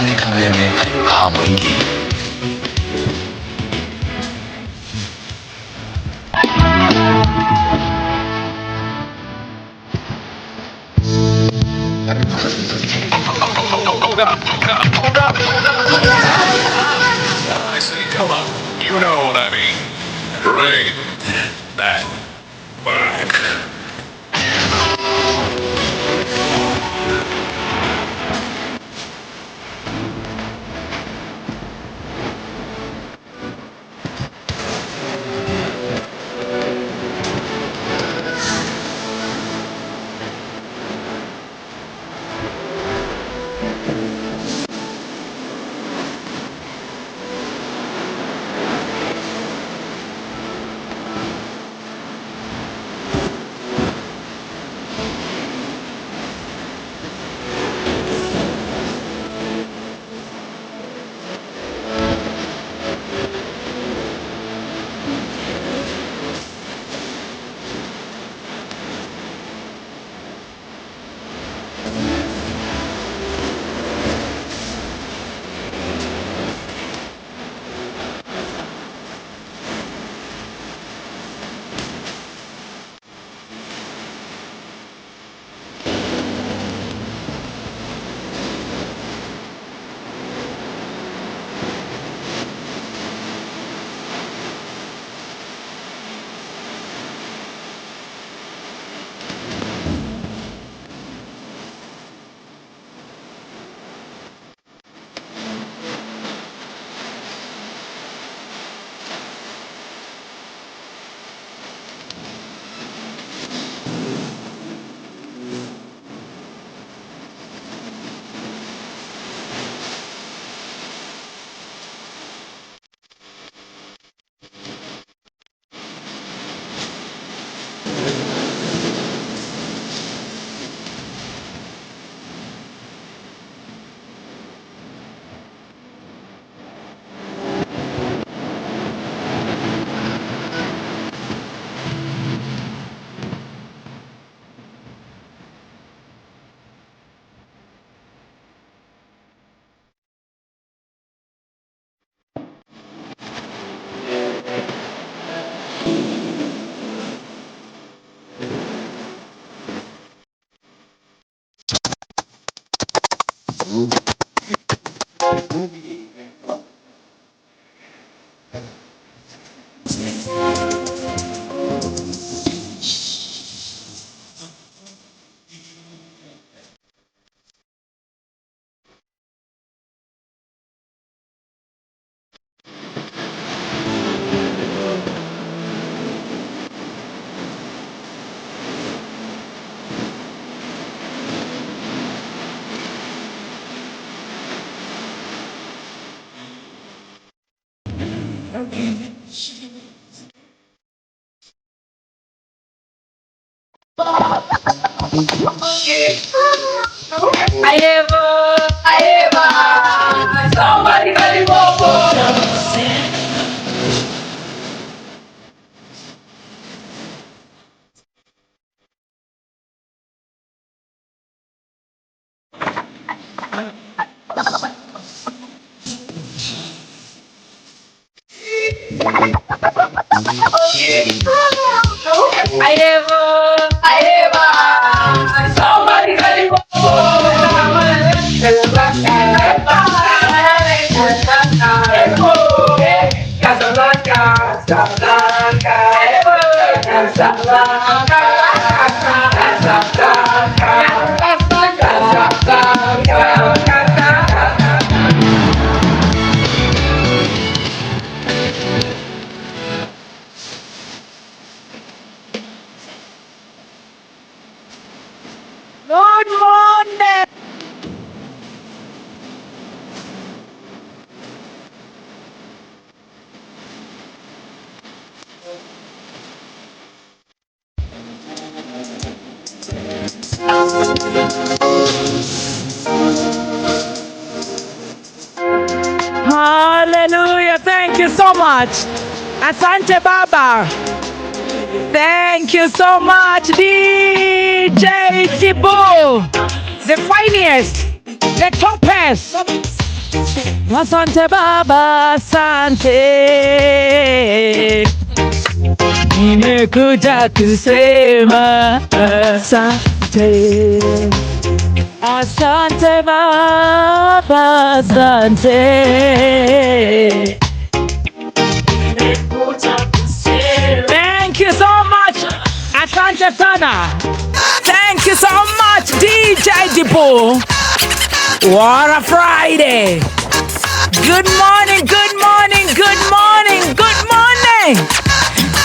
내 감기. I say, come on. You know what I mean. Bring that back. Good morning. Hallelujah. Thank you so much. Asante Baba. Thank you so much, DJ Tibu. The finest, the toppest. Asante Baba, asante. Nimekuja kusema asante. Asante Baba, asante. Thank you so much. Asante sana. Thank you so much, DJ Dipo. What a Friday. Good morning, good morning, good morning, good morning.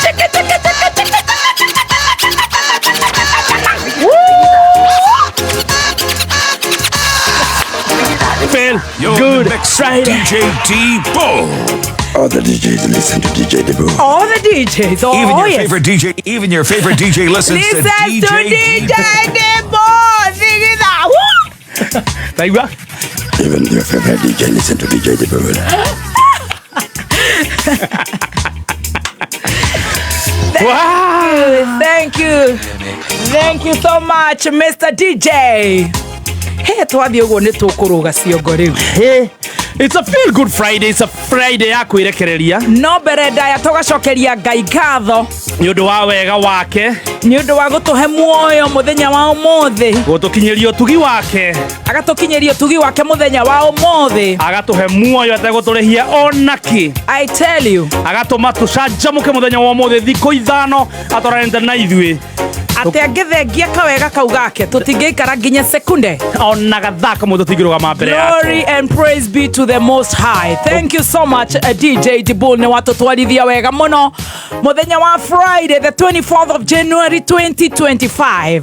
Chicka, chicka, chicka, chicka, chicka, chicka, chicka, chicka, chicka. Woo! Feel You're in good the mix with Friday. DJ D Bull. All the DJs listen to DJ Debo. All the DJs. Oh, Even your yes. favorite DJ, even your favorite DJ listens to Listen to DJ D. DJ Dipo. Sing it out. Woo! Taigua? Even your favorite DJ listen to DJ Debo. Wow. Thank you. Thank you so much, Mr. DJ. Hey, twathiĩ ũguo nĩ tũkũrũga ciongo rĩu. Hey, it's a feel good Friday. It's a Friday ya kwĩrekereria No mbere ndaya tũgacokeria Ngai ngatho nĩ ũndũ wa wega wake nĩ ũndũ wa gũtũhe muoyo mũthenya wa ũmũthĩ, gũtũkinyĩria ũtugi wake agatũkinyĩria ũtugi wake mũthenya wa ũmũthĩ. agatũhe muoyo ategũtũrĩhia onakĩ. I tell you, Agatũma tũcanjamũke mũthenya wa ũmũthĩ thikũ ithano atwaranĩte na ithuĩ. Atĩ angĩthengia kawega kau gake tũtingĩikara nginya sekunde. Ona gathaa kamwe tũtingĩrũgama mbere Glory yake. and praise be to the Most High. Thank you so much, DJ Dibul, nĩ watũtwarithia wega mũno mũthenya wa Friday, the 24th of January 2025.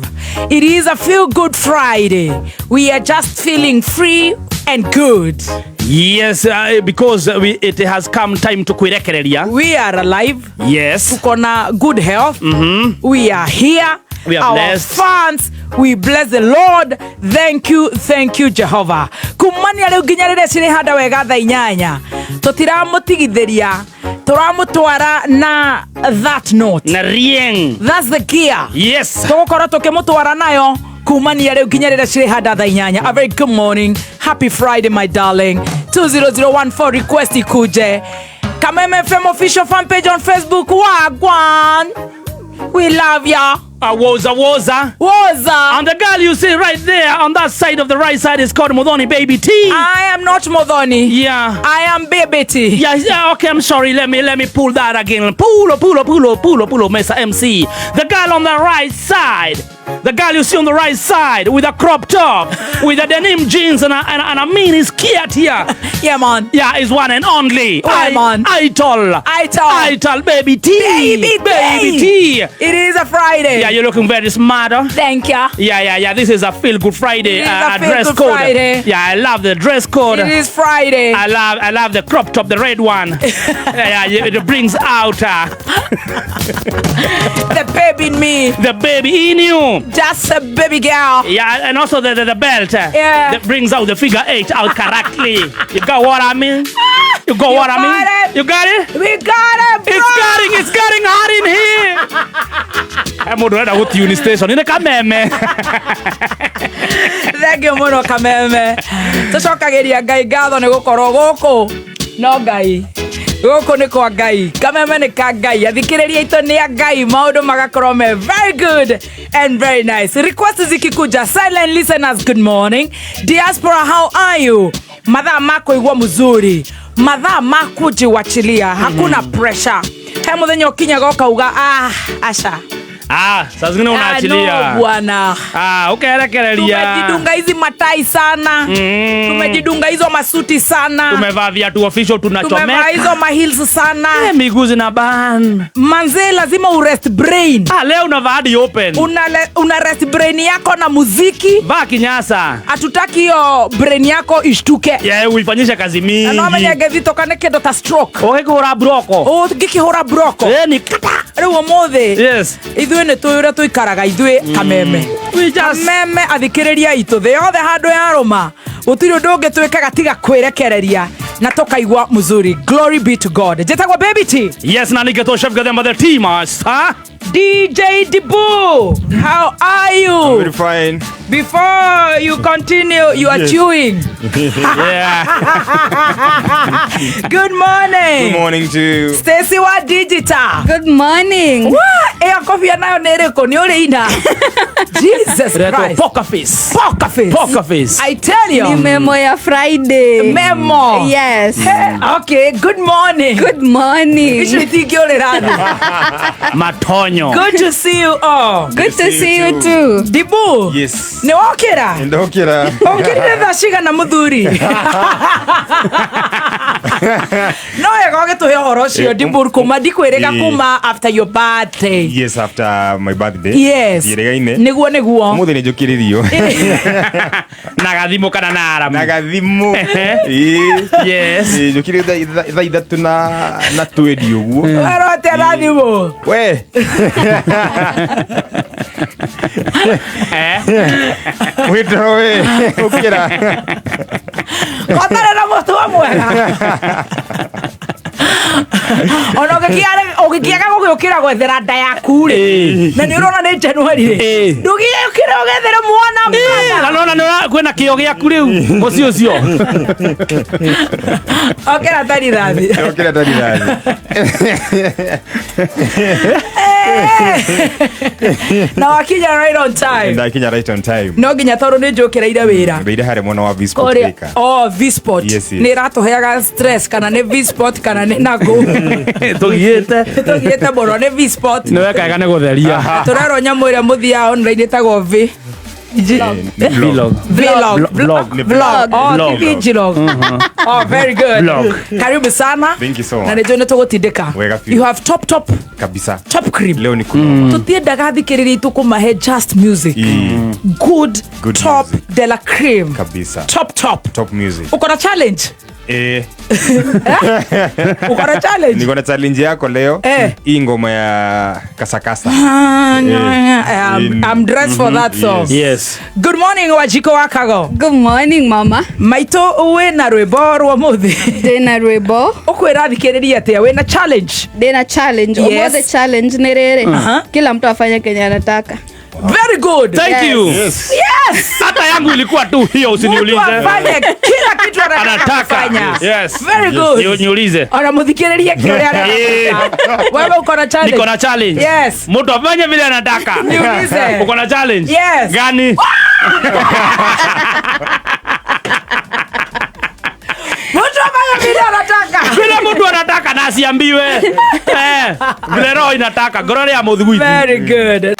It is a feel good Friday. We are just feeling free and good. Yes, because it has come time to kwĩrekereria. We are alive. Yes. Tuko na good health. We are here. We are Our blessed. fans, we bless the Lord. Thank you, thank you, Jehovah. Kumania rĩu nginya rĩrĩa cirĩhanda wega thaa inyanya, tũtiramũtigithĩria, tũramũtwara na that note. Na rieng. That's the gear. Yes. Tũgũkorwo tũkĩmũtwara nayo kumania rĩu nginya rĩrĩa cirĩhanda thaa inyanya. A very good morning, happy Friday, my darling. 20014 request ikuje. Kameme FM official fan page on Facebook. Wagwan, we love ya. Woza woza. Woza. And the girl you see right there on that side of the right side is called Muthoni Baby T. I am not Muthoni. Yeah. I am Baby T. Yeah, okay, I'm sorry. Let me pull that again. Pulo, pulo, pulo, pulo, pulo, Mr. MC. The girl on the right side. The girl you see on the right side with a crop top, with a denim jeans and a mini skirt here. Yeah, man. Yeah, is one and only. Yeah, man. Ital. Ital. Ital, Baby T. Baby T. Baby T. It is a Friday. Yeah, you're looking very smart. Huh? Thank ya. Yeah. This is a feel good Friday It is a feel dress good code. Friday. Yeah, I love the dress code. It is Friday. I love the crop top, the red one. Yeah, it brings out The baby in me. The baby in you. Just a baby girl. Yeah, and also the belt. Yeah. That brings out the figure eight out correctly. You got what I mean? You got You what I mean? Got it. You got it? We got it, bro. It's getting hot in here. He mũndũ ũrenda gũtune station nĩ Kameme. Thank you mũno, Kameme. Tũcokagĩria Ngai ngatho nĩ gũkorwo gũkũ no Ngai, gũkũ nĩ kwa Ngai, Kameme nĩ ka Ngai, athikĩrĩria aitũ nĩ a Ngai, maũndũ magakorwo me very good and very nice. Request zikikuja, silent listeners, good morning. Diaspora, how are you? Mathaa ma kũigua mzuri, mathaa ma kujiwachilia, hakuna pressure. He mũthenya ũkinyaga ũkauga, "Ah, aca." Ah, saa zingine Ah, unaachilia. no, bwana. Ah, ukerekereria. Tumejidunga hizi matai sana. Tumejidunga hizo masuti sana. Tumevaa viatu official, Tumevaa tunachomeka. hizo maheels sana. Eh, miguu zina ban. Manzee, lazima urest brain. Ah, leo unavaa hadi open. Una rest brain yako na muziki. Vaa kinyasa. Hatutaki hiyo brain yako ishtuke. Yeah, uifanyishe kazi Na no amenye mingi. ngĩthitũka nĩ kĩndũ ta stroke. Ũgĩkũra broko. Ũngĩkĩhũra broko. Eh, ni kata. Rĩu ũmũthĩ Yes. ithuĩ nĩ tũĩ ũrĩa tũikaraga ithuĩ Kameme. We just Kameme athikĩrĩria itũ thĩ yothe handũ yarũma gũtirĩ ũndũ ũngĩ twĩkaga tiga kwĩrekereria na tũkaigua mzuri. Glory be to God. Njĩtagwo Baby T. Yes, na nĩkĩo Chef Gathemba the team, huh? DJ Dibu, how are you? Very fine. Before you continue, you are Yes. chewing. Yeah. Good morning. Good morning to you. Stacy wa digital. Good morning. Wa, ĩyo kobia nayo nĩ ĩrĩkũ nĩ ũrĩ ina. Jesus Ĩretwo Christ. Poker face. Poker face. Poker face. I tell you. Ni memo ya Friday. Memo. Yes. Hey, okay, good morning. Good morning. Icio itingĩũrĩra thĩ. Matonyo. Good to see you all. Good to see you too. Dibu. Yes. Nĩ wokĩra? Ndokĩra. Ũkĩrire thaa cigana mũthuri? No wega ũgĩtũhe ũhoro ũcio Dibu kuma ndikwĩrĩga kuma after your birthday. Yes, after my birthday. Yes. Ndiĩrĩgaine. Nĩguo nĩguo. Ũmũthĩ nĩ njũkĩrĩrio. Na gathimũ kana na aramu. Na gathimũ. Ĩĩ. Yes. Ĩĩ, njũkĩrire thaa 3 na 20 ũguo. Werwo atĩa na thimũ? We. Eh. Wĩtoro we. Ũkĩra. Kotarĩ na mũtuo mwega. Ona ũngĩkĩaga gũgĩũkĩra gwethera nda yaku rĩ, na nĩ ũrona nĩ January rĩ, Ĩĩ. ndũgĩũkĩre ũgethere mwana Na mwana. nona nĩ kwĩna kĩo gĩaku rĩu mũciĩ ũcio. Okĩra ta rithathi. Ũkĩra ta rithathi. Na wakinya right on time. Ndakinya right on time. No nginya tondũ nĩ njũkĩrĩire wĩra. Wĩra harĩ mwena wa V-Sport Kũrĩa Baker. oh V-Sport Yes, yes. nĩ ĩratũheaga stress kana nĩ V-Sport kana nĩ nakũ. Tũgiĩte. Tũgiĩte mũno nĩ V-Sport. Nĩ wekaga nĩ gũtheria. Tũrerwo nyamũ ĩrĩa mũthiaga online ĩtagwo V. Vlog. Vlog. Vlog. Vlog. Oh, Vlog. ti vlog. Oh, very good. Vlog. Karibu sana. Thank you so much. Na nĩ njũĩ nĩ tũgũtindĩka. Wega biũ. You have top top Kabisa. top cream. Leo ni kunoma. Tũtiendaga thikĩrĩria itũ kũmahe just music. Ĩĩ. Good, Good top music. de la cream. Kabisa. Top top. Top music. Uko na challenge? Eh. Uko na challenge? Niko na challenge yako leo. Eh. Hii ngoma ya kasakasa. I'm dressed for that song. Yes. Good morning Wajiko Wakago. Good morning mama. Maitũ wĩna rwĩmbo rwa mũthĩ. Ndĩna rwĩmbo. Ũkwĩra thikĩrĩria atĩa wĩna challenge? Ndĩna challenge. Yes. Ũmũthĩ challenge nĩ rĩrĩ. Aha. Kila mtu afanye kenye anataka. Very good. Thank Yes. you. Yes. Yes. Hata yangu ilikuwa tu hiyo Mtu usiniulize. afanye kila kitu anataka Anataka. kufanya. Yes. Very good. Niulize. Ona mũthikĩrĩrie kĩrĩa areka. Wewe uko na challenge? Niko na challenge. Yes. Mtu afanye vile anataka. Niulize. Uko na challenge? Yes. Gani? Mtu afanye vile anataka. Vile mtu anataka na asiambiwe. Vile roho inataka, ngoro ya mũthiguiti. Very good.